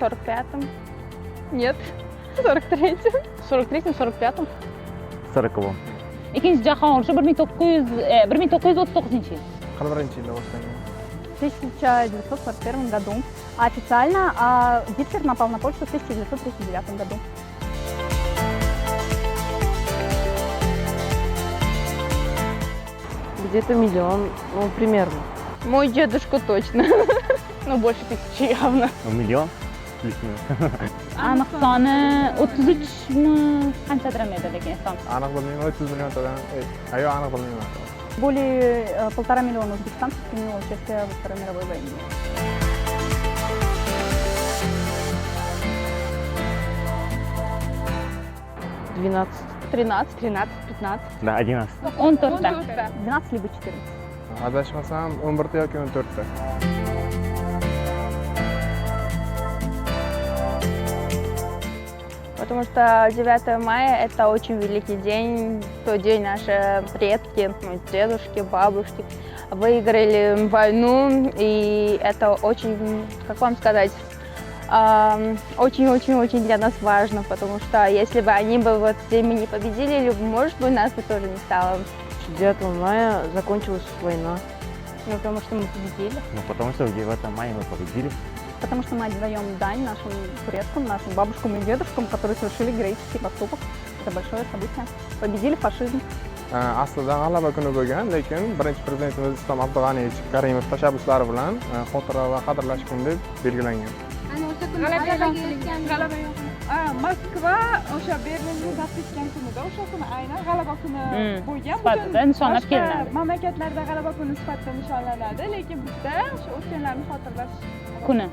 45-м. Нет, в 43-м. В 43-м, 45-м. 40-м. Ikkinchi jahon urushi 1939-yil. 41-yilda boshlangan. В 1941 году. А официально Гитлер напал на Польшу в 1939 году. Где-то миллион, ну, примерно. Мой дедушка точно. Ну, больше тысячи явно. Ну, миллион? Плюс-минус. Aniq soni 33 mi, qanchadir ham edi, lekin eslom. Aniq bilmayman, 30 milliontadan. Yo'q, aniq bilmayman. Более 1,5 миллиона узбекистанцев приняло участие во Второй мировой войне. 12. 13, 13, 15. Да, 11. 14 ta. 12 либо 14. Adashmasam, 11 ta yoki 14 ta. Потому что 9 мая – это очень великий день. В тот день наши предки, ну, дедушки, бабушки выиграли войну. И это очень, как вам сказать, очень-очень-очень для нас важно, потому что если бы они бы вот теми не победили, может быть, нас бы тоже не стало. 9 мая закончилась война. Ну, потому что мы победили. Ну, потому что в 9 мая мы победили. Потому что мы отдаем дань нашим предкам, нашим бабушкам и дедушкам, которые совершили героический поступок. Это большое событие. Победили фашизм. Aslida g'alaba kuni bo'lgan, lekin birinchi prezidentimiz Islom Abdug'aniyevich Karimov tashabbuslari bilan xotira va qadrlash kuni deb belgilangan. G'alaba yo'q. Moskva o'sha Berlinni zabt etgan kunida, o'sha kuni aynan g'alaba kuni bo'lgan. Sifatida Butun nishonlab boshqa kelinadi. mamlakatlarda g'alaba kuni sifatida nishonlanadi, lekin bizda o'sha o'tganlarni xotirlash kuni.